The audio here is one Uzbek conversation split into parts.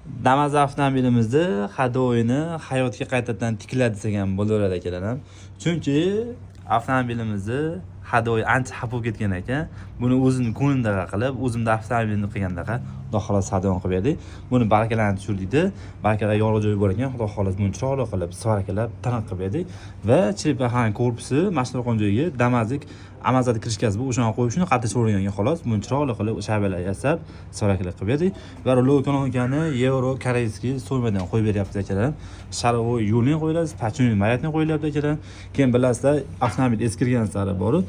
Damas avtomobilimizni ходовой ini hayotga qaytadan tikladi desak ham bo'laveradi, akalar. Chunki avtomobilimizni ходовой ancha xafa bo'lib ketgan ekan. Buni o'zimni ko'nglimdaqa qilib, o'zimni avtomobilimni qilgandaqa, Xudo xohlasa, ходовой qilib berdik. Buni balkalarni tushirdik. Balkalar yorug' joyi bor ekan, Xudo xohlasa, buni chiroyli qilib, сварка lab, tiniq qilib berdik va черепаха ni korpusi mana shunaqa joyiga Damasik Amazada крышка si bu, o'shani qo'yib, shuni qayta o'rgangan, xolos. Buni chiroyli qilib shabala yasab, сварка lab qilib berdik va рулевой колонка ni евро корейский so'ymadan qo'yib beryapmiz, akalar. Шаровой yo'lni qo'yiladi, подшипник маятник qo'yilyapti, akalar. Keyin bilasizlar, avtomobil eskirgan sari borib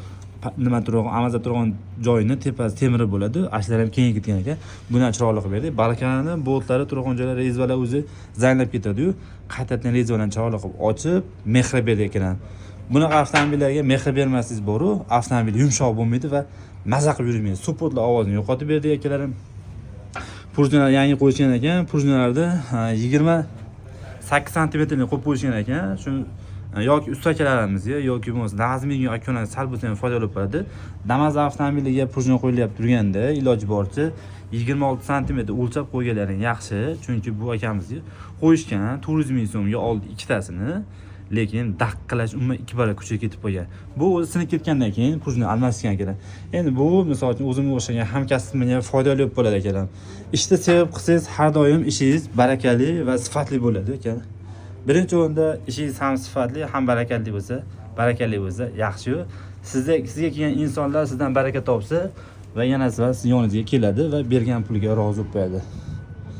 nima turgan, Amazda turgan joyini tepasi temiri bo'ladi, ashlar ham kengayib ketgan ekan. Buni ham chiroyli qilib berdik. Balkalarni boltlari turgan joylar, резьба lar o'zi zanglab ketadiyu, qaytadan резьба larni chiroyli qilib ochib, mehr berdik ekan. Bunaqa avtomobillarga mehr bermasangiz boru, avtomobil yumshoq bo'lmaydi va maza qilib yurmaydi. Suportlar ovozini yo'qotib berdik, akalarim. Пружина lar yangi qo'yishgan ekan. Пружина larni 28 santimetrni qo'yib qo'yishgan ekan. Shu yoki usta akalarimizga yoki bo'lmasa Damas mingan akalar sal bo'lsa ham foydali bo'lib qoladi. Damas avtomobiliga пружина qo'yilyapti turganda, iloji boricha 26 santimetr o'lchab qo'yganlaring yaxshi, chunki bu akamizga qo'yishgan, 400 000 so'mga oldi ikkitasini, lekin daqillash umuman ikki barobar kuchga ketib qolgan. Bu o'zi sinib ketgandan keyin пружина almashgan kerak. Endi bu, misol uchun, o'zimga o'xshagan hamkasbimga foydali bo'lib qoladi, akalar. Ishni sevib qilsangiz, har doim ishingiz barakali va sifatli bo'ladi, aka. Birinchi o'rinda ishingiz ham sifatli, ham barakali bo'lsa yaxshi-yu. Sizga kelgan insonlar sizdan baraka topsa va yana siz yoningizga keladi va bergan puliga rozi bo'lib qo'yadi.